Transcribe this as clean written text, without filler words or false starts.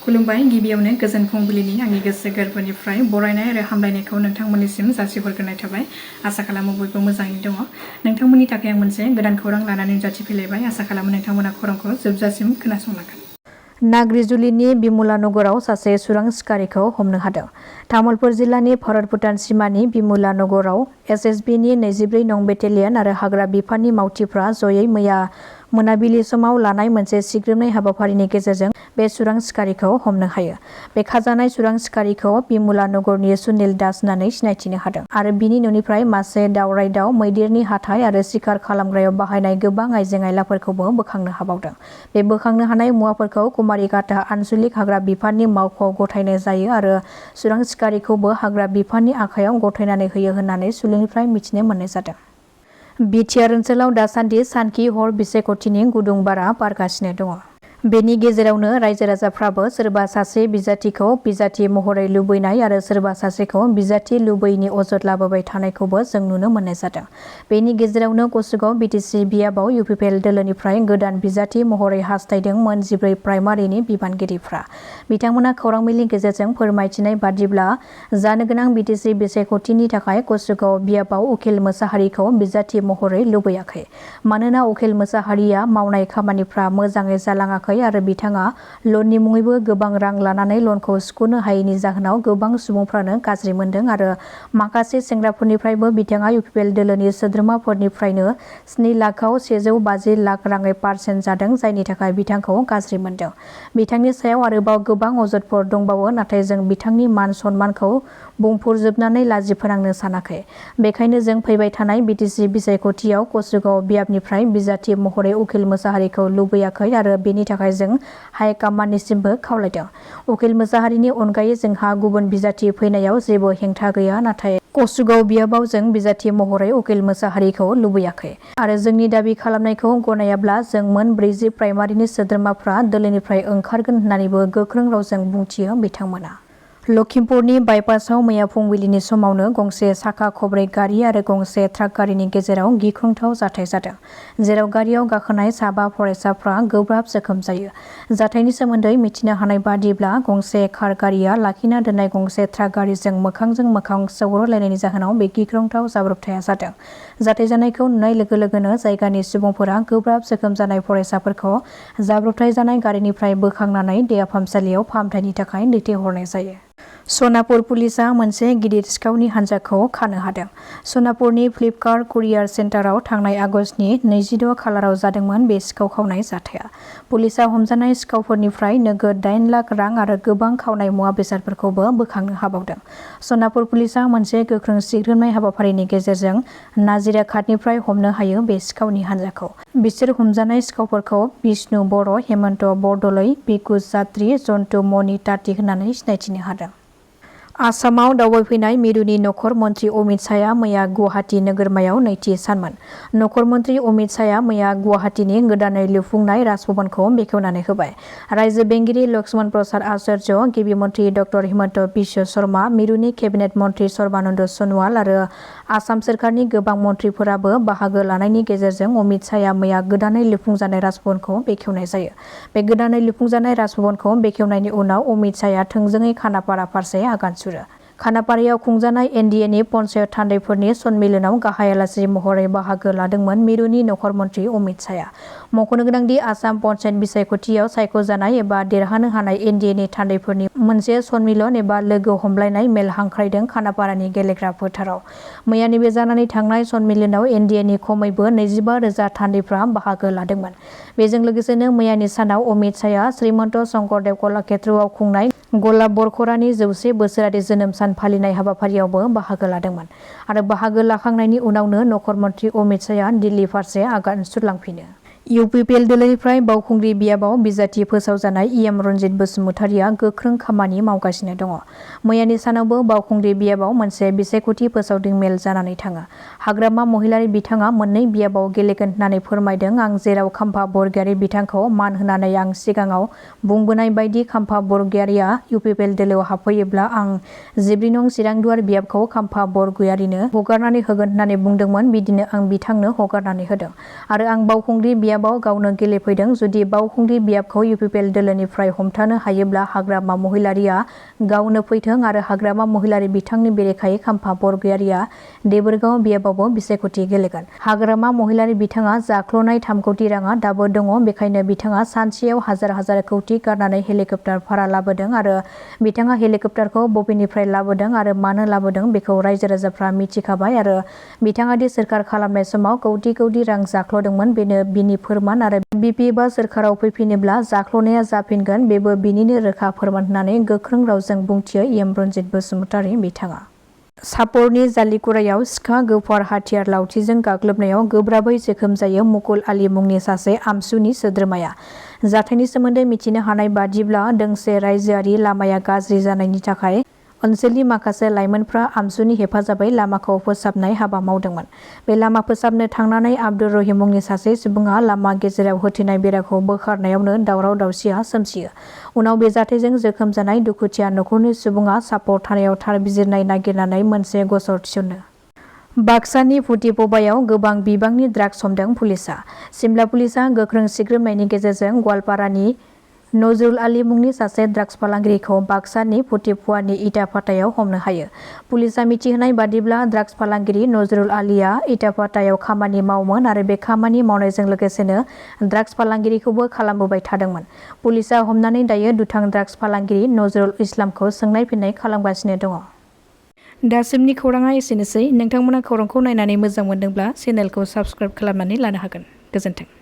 खुलुमबाय गिबियावनो गोजोन फुंबिलिनि आंनि गोसो गोरबोनिफ्राय बरायनाय आरो हामलायनायखौ नोंथांमोननिसिम जासिहरग्रोनाय थाबाय। आसा खालामो बयबो मोजाङै दङ। नोंथांमोननि थाखाय आं मोनसे गोदान खौरां लानानै नुजाथिफैलायबाय। आसा खालामो नोंथांमोना खौरांखौ जोबजासिम खोनासंलांगोन। नाग्रिजुलिनि बिमुला नगराव सासे चुरां सिखारिखौ हमनो हादों। तामुलपुर जिल्लानि भारत भुटान सिमानि बिमुला नगराव एसएसबिनि 24 नं बेटेलियन आरो हाग्रा बिफाननि मावथिफ्रा जयै मैया मोनाबिलि समाव लानाय मोनसे सिग्रोमनाय हाबाफारिनि गेजेरजों बे चुरां सिखारिखौ हमनो हायो। बे खाजानाय चुरां सिखारिखौ बिमुला नगरनि सुनिल दास होननानै सिनायथिनो हादों आरो बिनि न'निफ्राय मासे दावराइ दाव, मैदेरनि हाथाइ आरो सिखार खालामग्रायाव बाहायनाय गोबां आइजें आइलाफोरखौबो बोखांनो हाबावदों। बे बोखांनो हानाय मुवाफोरखौ कुमारिघाटा आनसलिक हाग्रा बिफाननि मावख'आव गथायनाय जायो आरो चुरां सिखारिखौबो हाग्रा बिफाननि आखायाव गथायनानै होयो होननानै सुलुंनिफ्राय मिथिनो मोननाय जादों। बिटिआर ओनसोलाव दासान्दि सानखि हर बिसायख'थिनि गुदुं बारा बारगासिनो दङ। बेनि गेजेरावनो रायजो राजाफ्राबो सोरबा सासे बिजाथिखौ बिजाथि महरै लुबैनाय आरो सोरबा सासेखौ बिजाथि लुबैयैनि अजद लाबोबाय थानायखौबो जों नुनो मोननाय जादों। बेनि गेजेरावनो गसाइगाव बिटिसि बियाबाव UPPL दोलोनिफ्राय गोदान बिजाथि महरै हास्थायदों मोन 14 प्राइमारिनि बिबानगिरिफ्रा। बिथांमोना खौरां मेलनि गेजेरजों फोरमायथिनाय बादिब्ला जानो गोनां बिटिसि बिसायख'थिनि थाखाय गसाइगाव बियाबाव उकिल मोसाहारिखौ बिजाथि महरै लुबैयाखै। मानोना उकिल मोसाहारिया मावनाय खामानिफ्रा मोजाङै जालाङाखै आरो बिथाङा लननि मुङैबो गोबां रां लानानै लनखौ सुख'नो हायैनि जाहोनाव गोबां सुबुंफ्रानो गाज्रि मोनदों आरो माखासे सेंग्राफोरनिफ्रायबो बिथाङा UPPL दोलोनि सोद्रोमाफोरनिफ्रायनो 7 लाखआव 150 लाख राङै पार्सेन्ट जादों, जायनि थाखाय बिथांखौ गाज्रि मोनदों। बिथांनि सायाव आरोबाव गोबां अजदफोर दंबावो, नाथाय जों बिथांनि मान सन्मानखौ बुंफुरजोबनानै लाजि फोनांनो सानाखै। बेखायनो जों फैबाय थानाय बिटिसि बिसायख'थियाव गसाइगाव बियाबनिफ्राय बिजाथि महरै उकिल मोसाहारिखौ लुबैयाखै आरो बेनि थाखाय जों हाइकामान्डनिसिमबो खावलायदों। उकिल मोसाहारिनि अनगायै जोंहा गुबुन बिजाथि फैनायाव जेबो हेंथा गैया, नाथाय गसाइगाव बियाबाव जों बिजाथि महरै उकिल मोसाहारिखौ लुबैयाखै आरो जोंनि दाबि खालामनायखौ गनायाब्ला जों मोन 40 प्राइमारिनि सोद्रोमाफ्रा दोलोनिफ्राय ओंखारगोन होननानैबो गोख्रों रावजों बुंथियो बिथांमोना। लखिमपुरनि बाइपासआव मैया फुंबिलिनि समावनो गंसे साखा खबब्रै गारि आरो गंसे ट्राक गारिनि गेजेराव गिख्रंथाव जाथाय जादों, जेराव गारियाव गाखोनाय साबा फरायसाफ्रा गोब्राब जोखोम जायो। जाथायनि सोमोन्दै मिथिनो हानाय बादिब्ला गंसे कार गारिया लाखिना दोननाय गंसे ट्राक गारिजों मोखांजों मोखां सौग्रावलायनायनि जाहोनाव बे गिख्रंथाव जाब्रबथाया जादों। जाथाय जानायखौ नुनाय लोगो लोगोनो जायगानि सुबुंफोरा गोब्राब जोखोम जानाय फरायसाफोरखौ जाब्रबथाय जानाय गारिनिफ्राय बोखांनानै देहा फाहामसालियाव फाहामथायनि थाखाय दैथायहरनाय जायो। सनापुर पुलिसआ मोनसे गिदिर सिखावनि हानजाखौ खानो हादों। सनापुरनि फ्लिपकार्ट कुरियार सेन्टाराव थांनाय आगस्तनि 26 खालाराव जादोंमोन बे सिखाव खावनाय जाथाया। पुलिसआ हमजानाय सिखावफोरनिफ्राय नोगोद 8 लाख रां आरो गोबां खावनाय मुवा बेसादफोरखौबो बोखांनो हाबावदों। सनापुर पुलिसआ मोनसे गोख्रों सिग्रोमनाय हाबाफारिनि गेजेरजों नाजिराघाटनिफ्राय हमनो हायो बे सिखावनि हानजाखौ। बिसोर हमजानाय सिखावफोरखौ बिष्णु बर', हेमन्त बरदलै, बिकुस जात्रि, जन्टु मणि ताति होननानै सिनायथिनो हादों। आसामाव दावबायफैनाय मिरुनि नखर मन्त्रि अमित शाहआ मैया गुवाहाटी नोगोरमायाव नैथि सानमोन। नखर मन्त्रि अमित शाहआ मैया गुवाहाटीनि गोदानै लुफुंनाय राजभवनखौ बेखेवनानै होबाय। रायजो बेंगिरि लक्ष्मण प्रसाद आचार्य, गिबि मन्त्रि डक्टर हिमन्त बिश्व शर्मा, मिरुनि केबिनेट मन्त्रि सर्बानन्द सन'वाल आरो आसाम सोरखारनि गोबां मन्थ्रिफोराबो बाहागो लानायनि गेजेरजों अमित शाहआ मैया गोदानै लुफुंजानाय राजभवनखौ बेखेवनाय जायो। बे गोदानै लुफुंजानाय राजभवनखौ बेखेवनायनि उनाव अमित शाहआ थोंजोङै खानापारा फारसे आगान सुरो। खानापारायाव खुंजानाय एनडिएनि पन्चायत थान्दैफोरनि सन्मेलनाव गाहाय आलासि महरै बाहागो लादोंमोन मिरुनि नखर मन्त्रि अमित शाहआ। मख'नो गोनांदि आसाम पन्चायत बिसायख'थियाव सायख'जानाय एबा देरहानो हानाय एनडिएनि थान्दैफोरनि मोनसे सन्मेलन एबा लोगो हमलायनाय मेल हांख्रायदों खानापारानि गेलेग्रा फोथाराव। मैया नैबे जानानै थांनाय सन्मेलनाव एनडिएनि खमैबो 25,000 थान्दैफ्रा बाहागो लादोंमोन। बेजों लोगोसेनो मैयानि सानाव अमित शाहआ श्रीमन्त शंकरदेव कलाक्षेत्रआव खुंनाय गलाब बरखरानि 100 बोसोरारि जोनोम सान फालिनाय हाबाफारियावबो बाहागो लादोंमोन आरो बाहागो लाखांनायनि उनावनो नखर मन्त्रि अमित शाहआ दिल्ली फारसे आगान सुरलांफिनो। UPPL दोलोनिफ्राय बावखुंग्रि बियाबाव बिजाथि फोसावजानाय इएम रन्जित बसुमतारिया गोख्रों खामानि मावगासिनो दङ। मैयानि सानावबो बावखुंग्रि बियाबाव मोनसे बिसायख'थि फोसावदिं मेल जानानै थाङो। हाग्रामा महिलारी बिथाङा मोननै बियाबाव गेलेगोन होननानै फोरमायदों। आं जेराव खाम्फा बरगयारी बिथांखौ मान होनानै आं सिगाङाव बुंबोनाय बायदि खाम्फा बरगयारीया UPPL दोलोआव हाबफैयोब्ला आं 14 नं चिरांदुवार बियाबखौ खाम्फा बरगयारीनो हगारनानै होगोन होननानै बुंदोंमोन। बिदिनो आं बिथांनो हगारनानै होदों आरो आं बावखुंग्रि बियाब बियाबाव गावनो गेलेफैदों। जुदि बावखुंग्रि बियाबखौ UPPL दोलोनिफ्राय हमथानो हायोब्ला हाग्रामा महिलारिया गावनो फैथों आरो हाग्रामा महिलारि बिथांनि बेरेखायै खाम्फा बरगयारिया देबोरगाव बियाबावबो बिसायख'थि गेलेगोन। हाग्रामा महिलारि बिथाङा जाख्ल'नाय 3 कौटि राङा दाबो दङ, बेखायनो बिथाङा सानसेयाव हाजार कौटि गारनानै हेलिकप्टार भारा लाबोदों आरो बिथाङा हेलिकप्टारखौ बबेनिफ्राय लाबोदों आरो मानो लाबोदों बेखौ रायजो राजाफ्रा मिथिखाबाय आरो बिथाङा दि सोरखार खालामनाय समाव कौटि रां जाख्ल'दोंमोन बेनो बिनि फोरमान आरो BP बा सोरखाराव फैफिनोब्ला जाख्ल'नाया जाफिनगोन बेबो बिनिनो रोखा फोरमान होननानै गोख्रों रावजों बुंथियो एम रन्जित बसुमतारी बिथाङा। सापरनि जालिकुरायाव सिखा गोफार हाथियार लावथिजों गाग्लोबनायाव गोब्राबै जोखोम जायो मुकुल आली मुंनि सासे आमसुनि सोद्रोमाया। जाथायनि सोमोन्दै मिथिनो हानाय बादिब्ला दोंसे रायजोआरि लामाया गाज्रि जानायनि थाखाय ओनसोलनि माखासे लाइमोनफ्रा आमसुनि हेफाजाबै लामाखौ फोसाबनाय हाबा मावदोंमोन। बे लामा फोसाबनो थांनानै आब्दुर रहिम मुंनि सासे सुबुङा लामा गेजेराव होथेनाय बेराखौ बोखारनायावनो दावराव दावसिया सोमजियो। उनाव बे जाथायजों जोखोम जानाय दुखुथिया नखरनि सुबुङा सापर थानायाव थार बिजिरनाय नागिरनानै मोनसे गसर थिसनो। बाक्सानि फुटिपबायाव गोबां बिबांनि ड्राग्स हमदों पुलिसा। सिमला पुलिसा गोख्रों सिग्रोमनायनि गेजेरजों गवालपारानि नजरुल आली मुंनि सासे ड्राग्स फालांगिरिखौ बाक्सानि फुटिपुवानि इटाफातायाव हमनो हायो। पुलिसा मिथिहोनाय बादिब्ला ड्राग्स फालांगिरि नजरुल आलीया इटाफातायाव खामानि मावोमोन आरो बे खामानि मावनायजों लोगोसेनो ड्राग्स फालांगिरिखौबो खालामबोबाय थादोंमोन। पुलिसा हमनानै दायो दुथां ड्राग्स फालांगिरि नजरुल इस्लामखौ सोंनाय फिन्नाय खालामगासिनो दङ। दासिमनि खौराङा एसेनोसै। नोंथांमोना खौरांखौ नायनानै मोजां मोनदोंब्ला चेनेलखौ साबस्क्राइब खालामनानै लानो हागोन। गोजोन्थों।